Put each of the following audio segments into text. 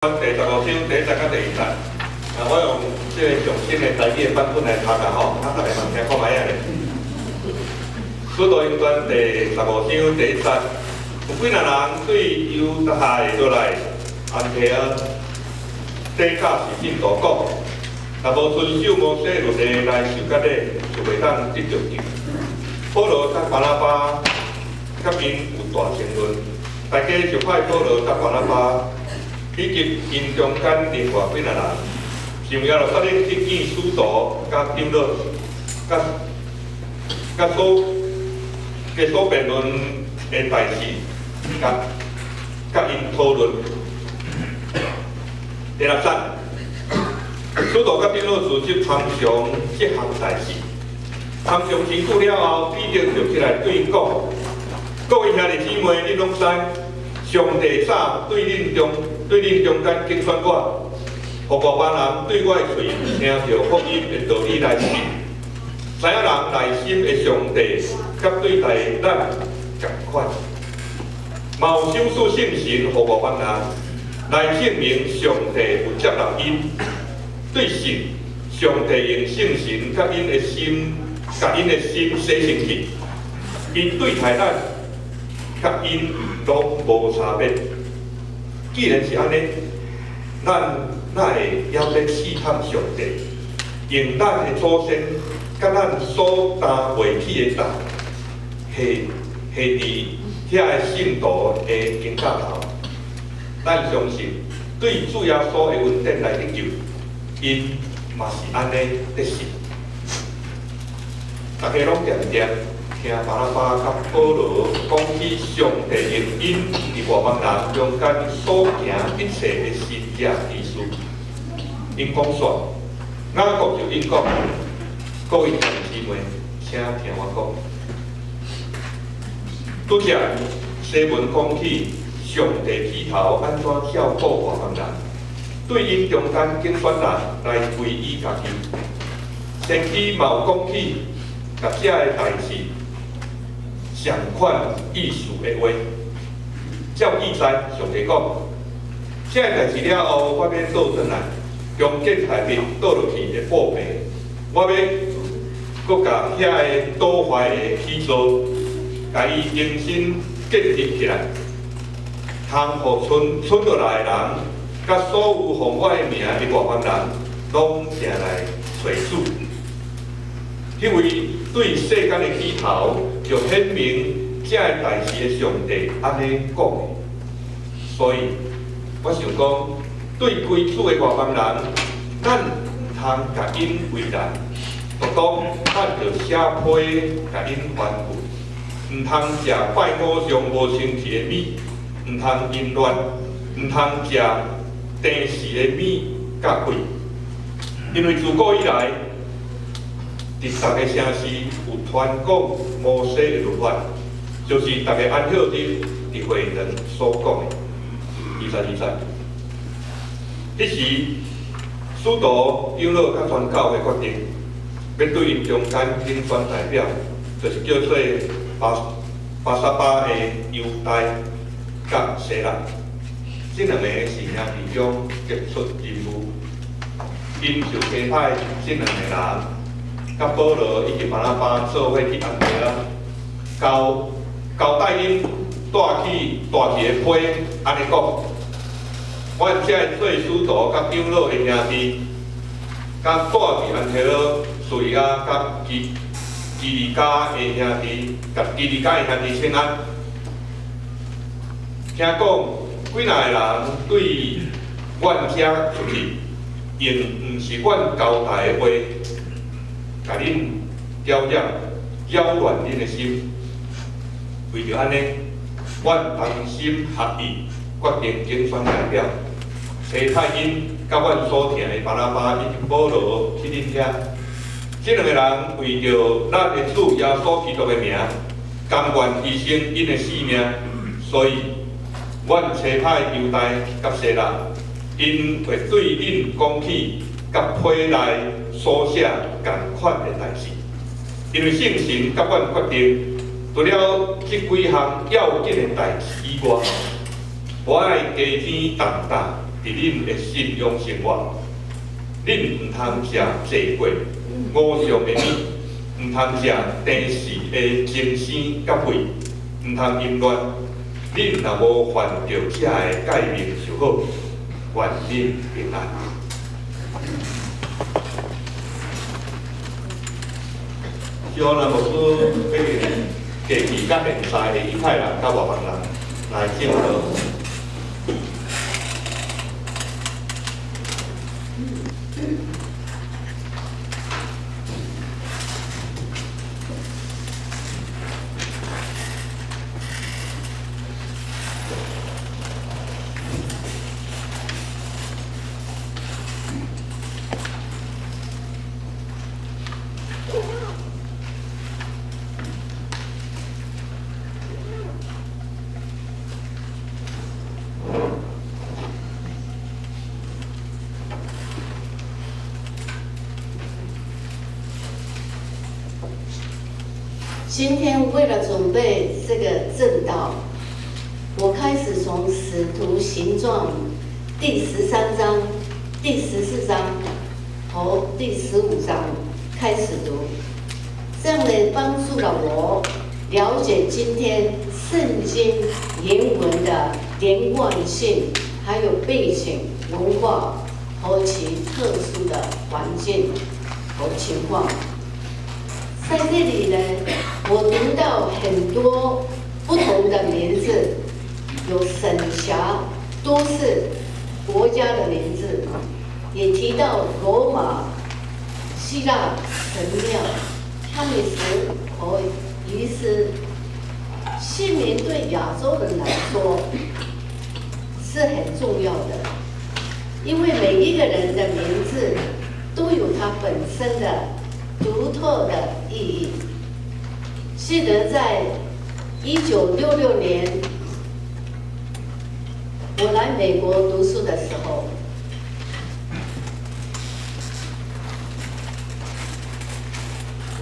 第15章第一節佮第二節，啊，我用這个上新的台語的版本來讀啦吼，啊，逐家嘛聽看覓仔咧。使徒行傳第十五章第一節，有幾若人對猶太落來安提阿，底甲是信徒講，若無遵守摩西律例來受割禮，就袂當得著救。保羅佮巴拿巴佮𪜶有大爭論，大家就派保羅佮巴拿巴，以及𪜶中間另外幾若人，上耶路撒冷去見使徒佮長老，佮佮所佮所辯論的代誌，佮佮𪜶討論。第六節，使徒佮長老負責參詳這項代誌，參詳真久了後，彼得就起來對𪜶講：各位兄弟姊妹，恁攏知，上帝早對恁中間揀選我，予外邦人對我的喙聽著福音的道理來信。知影人內心的上帝，佮對待咱仝款，嘛有賞賜聖神予外邦人，來證明上帝有接納𪜶。對信，上帝用聖神佮𪜶的心，共𪜶的心洗清氣，伊對待咱，佮𪜶攏無差別。既然是按呢，咱哪會猶欲試探上帝？用咱的祖先佮咱所擔袂起的擔，下下佇遐个聖徒的肩胛頭。咱相信，對主耶穌的恩典來得救，𪜶嘛是按呢得信。逐家攏恬恬聽巴拿巴佮保羅講起上帝用𪜶佇外邦人中間所行一切的神蹟奇事。𪜶講煞，雅各就應講：各位兄弟姊妹，請聽我講。拄才西門講起上帝起頭按怎照顧外邦人，對𪜶中間揀選人來歸依家己。先知嘛有講起，共這个代誌相款意思的話，照記載，上帝講，這个代誌了後，我欲倒轉來，重建大衛倒落去的破棚，我欲閣共遐个倒壞的起座，共伊重新建立起來，通予賰賰落來的人，佮所有奉我的名的外邦人，攏定來揣主。彼位對世間的起頭，就顯明這个代誌的上帝按呢講的。所以，我想講，對歸主的外邦人，咱毋通共𪜶為難，獨當咱著寫批共𪜶吩咐，毋通食拜偶像無清氣的物，毋通淫亂，毋通食釘死的物佮血。因為自古以來，佇逐个城市有傳講摩西的律法，就是逐个安息日佇會堂所講的。22節。彼時，使徒長老佮全教會決定，欲對𪜶中間揀選代表，就是叫做巴撒巴的猶大佮西拉。這兩个是兄弟中傑出人物，𪜶就差派這兩个人，佮保羅以及巴拿巴做伙去安提阿，交交代𪜶帶去的批，按呢講：阮這个做使徒佮長老的兄弟，佮住佇安提阿、敘利亞佮基利家的兄弟，共基利家的兄弟請安。聽講幾若个人對阮遮出去，用毋是阮交代的話，共恁攪擾、擾亂恁的心。為著按呢，阮同心合意，決定揀選代表，差派𪜶佮阮所疼的巴拿巴以及保羅去恁遐。這兩个人為著咱的主耶穌基督的名，甘願犧牲𪜶的性命，所以，阮差派猶大佮西拉，𪜶會對恁講起佮批內所寫仝款的代誌。因為聖神佮阮決定，除了這幾項要緊的代誌以外，無愛加添重擔。佇恁的信仰生活。恁毋通食祭過偶像的物，毋通食釘死的精生佮血，毋通淫亂。恁若無犯著這个誡命就好，願恁平安。小蘭牧師欲過去佮現在的猶太人佮外邦人來證道。今天為了準備這個證道，我開始從《使徒行傳》第13章、第14章和第15章開始讀，這樣呢幫助了我了解今天聖經原文的連貫性，還有背景文化和其特殊的環境和情況。在這裡呢，我讀到很多不同的名字，有省轄、都市、國家的名字，也提到羅馬、希臘神廟、哈米斯和儀式。姓名對亞洲人來說是很重要的，因為每一個人的名字都有他本身的獨特的意義。記得在1966年，我來美國讀書的時候，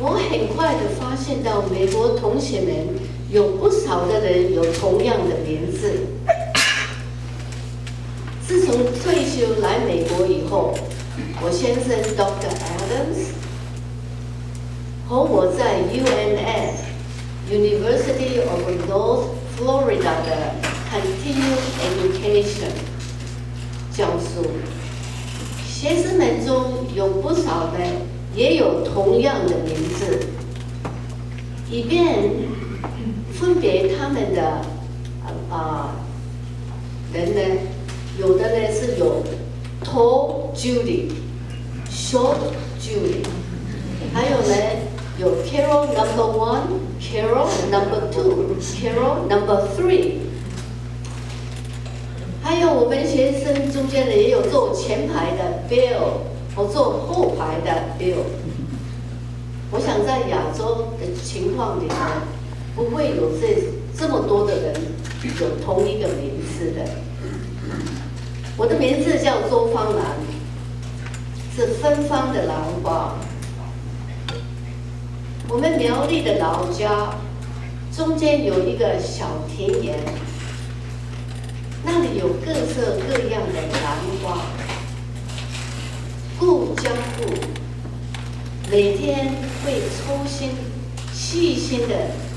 我很快的發現到美國同學們有不少的人有同樣的名字。自從退休來美國以後，我先生 Dr. Adams 和我在 UNF University of North Florida 的 Continuing Education 教書，學生們中有不少的也有同樣的名字，以便分別他們的人呢，有的呢是有 Tall Judy、Short Judy，還有呢有 Carol Number One、Carol Number Two、Carol Number Three，還有我們學生中間呢也有坐前排的 Bill 和坐後排的 Bill。我想在亞洲的情況裡呢，不會有這麼多的人有同一個名字的。我的名字叫周芳蘭，是芬芳的蘭花。我們苗栗的老家中間有一個小田園，那裡有各色各樣的蘭花。顧家父每天會抽心細心的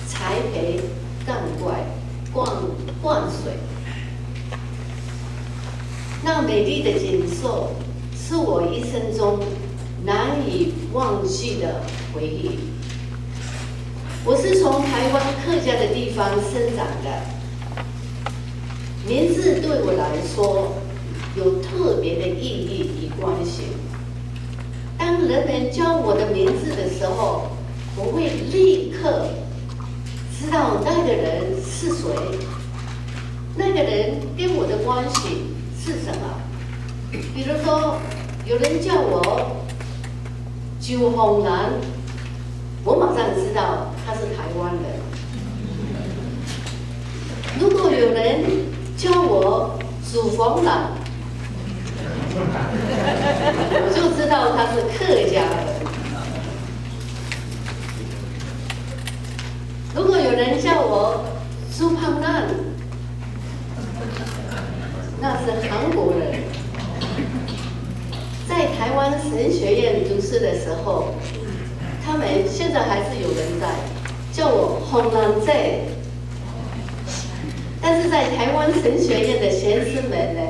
栽培、灌溉、灌水。那美麗的景色是我一生中難以忘記的回憶。我是從台灣客家的地方生長的，名字對我來說有特別的意義與關係。當人們叫我的名字的時候，我會立刻知道那個人是誰，那個人跟我的關係是什麼。比如說，有人叫我周鳳蘭，我馬上知道他是台灣人。如果有人叫我祖鳳蘭，我就知道他是客家人。如果有人叫我朱胖蘭，那是韓國人。灣神學院讀書的時候，他們現在還是有人在叫我紅蘭姐，但是在台灣神學院的學生們呢，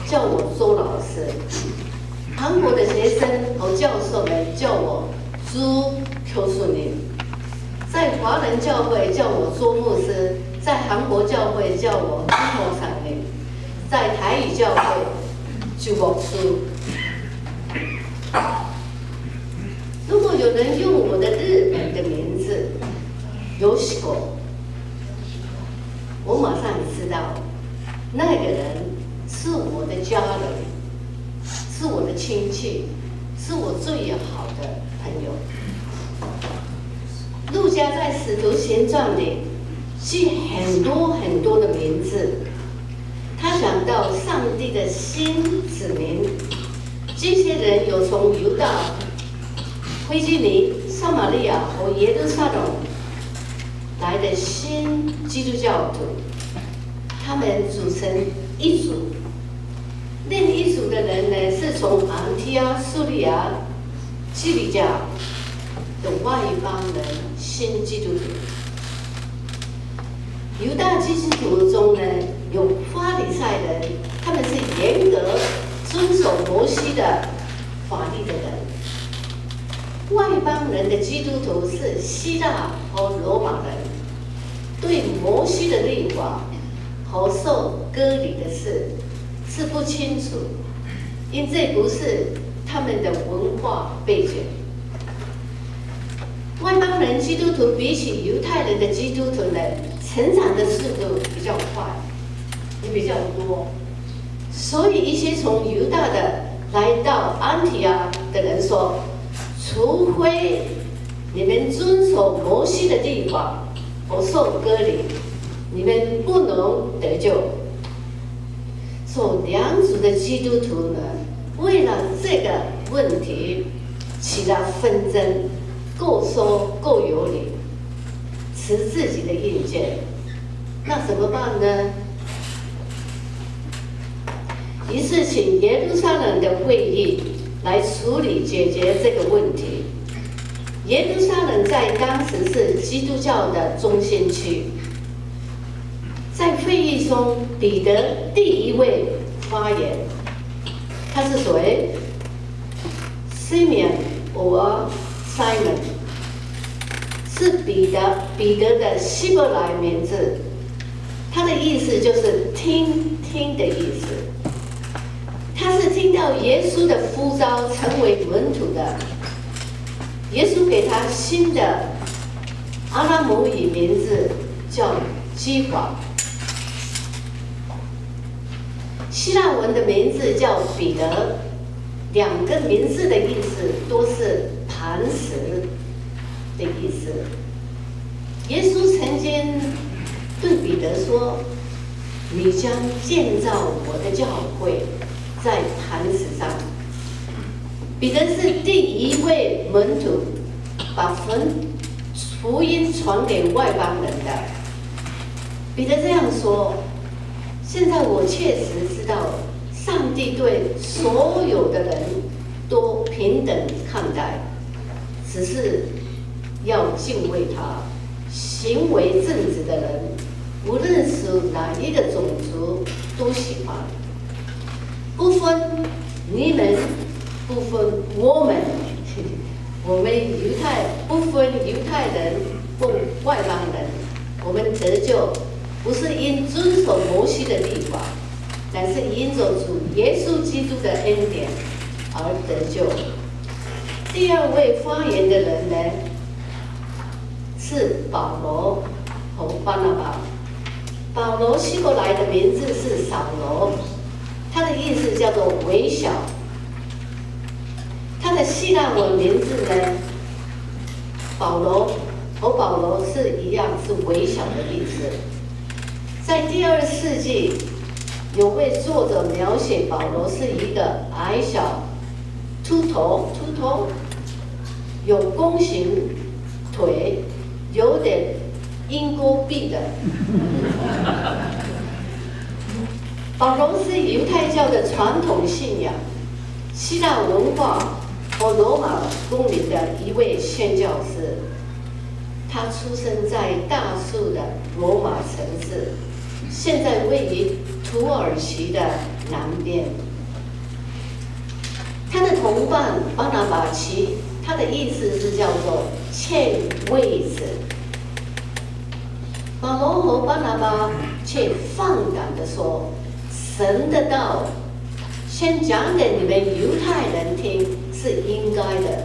叫我周老師。韓國的學生和教授們叫我朱교수님，在華人教會叫我周牧師，在韓國教會叫我朱목사님，在台語教會朱牧師。如果有人用我的日本的名字ヨシコ，我馬上知道那個人是我的家人，是我的親戚，是我最要好的朋友。路加在《使徒行傳》裡記很多很多的名字，他講到上帝的新子民，這些人有從猶大、腓尼基、撒瑪利亞和耶路撒冷來的新基督教徒，他們組成一組。另一組的人呢，是從安提阿、敘利亞、基利家的外邦人新基督徒。猶大基督徒中呢，有法利賽人，他們是嚴格遵守摩西的法律的人。外邦人的基督徒是希臘和羅馬人，對摩西的律法和受割禮的事是不清楚，因這不是他們的文化背景。外邦人基督徒比起猶太人的基督徒呢，成長的速度比較快，也比較多。所以一些從猶大的來到安提阿的人說：除非你們遵守摩西的律法和受割禮，你們不能得救。所以兩組的基督徒呢，為了這個問題起了紛爭，各說各有理，持自己的意見。那怎麼辦呢？於是請耶路撒冷的會議來處理解決這個問題。耶路撒冷在當時是基督教的中心區。在會議中，彼得第一位發言，他是誰？Simeon or Simon，是彼得的希伯來名字，他的意思就是聽聽的意思。他是聽到耶穌的呼召成為門徒的。耶穌給他新的阿拉姆語名字叫基法，希臘文的名字叫彼得，兩個名字的意思都是磐石的意思。耶穌曾經對彼得說：“你將建造我的教會，在磐石上。”彼得是第一位門徒，把福音傳給外邦人的。彼得這樣說：“現在我確實知道，上帝對所有的人都平等看待，只是要敬畏他。行為正直的人，無論是哪一個種族，都喜歡，不分你們，不分我們，我們猶太不分猶太人或外邦人，我們得救不是因遵守摩西的律法，乃是因着主耶穌基督的恩典而得救。第二位發言的人呢，是保羅和巴拿巴。保羅希伯來的名字是掃羅，他的意思叫做微小。他的希臘文名字呢，保羅和保羅是一樣，是微小的意思。在第二世紀，有位作者描寫保羅是一個矮小、禿頭、禿頭，有弓形腿，有點鷹鈎鼻的。保羅是猶太教的傳統信仰，希臘文化和羅馬公民的一位宣教師。他出生在大數的羅馬城市，現在位於土耳其的南邊。他的同伴巴拿巴其，他的意思是叫做勸慰子。保羅和巴拿巴卻放膽地說：“神的道先講給你們猶太人聽是應該的。”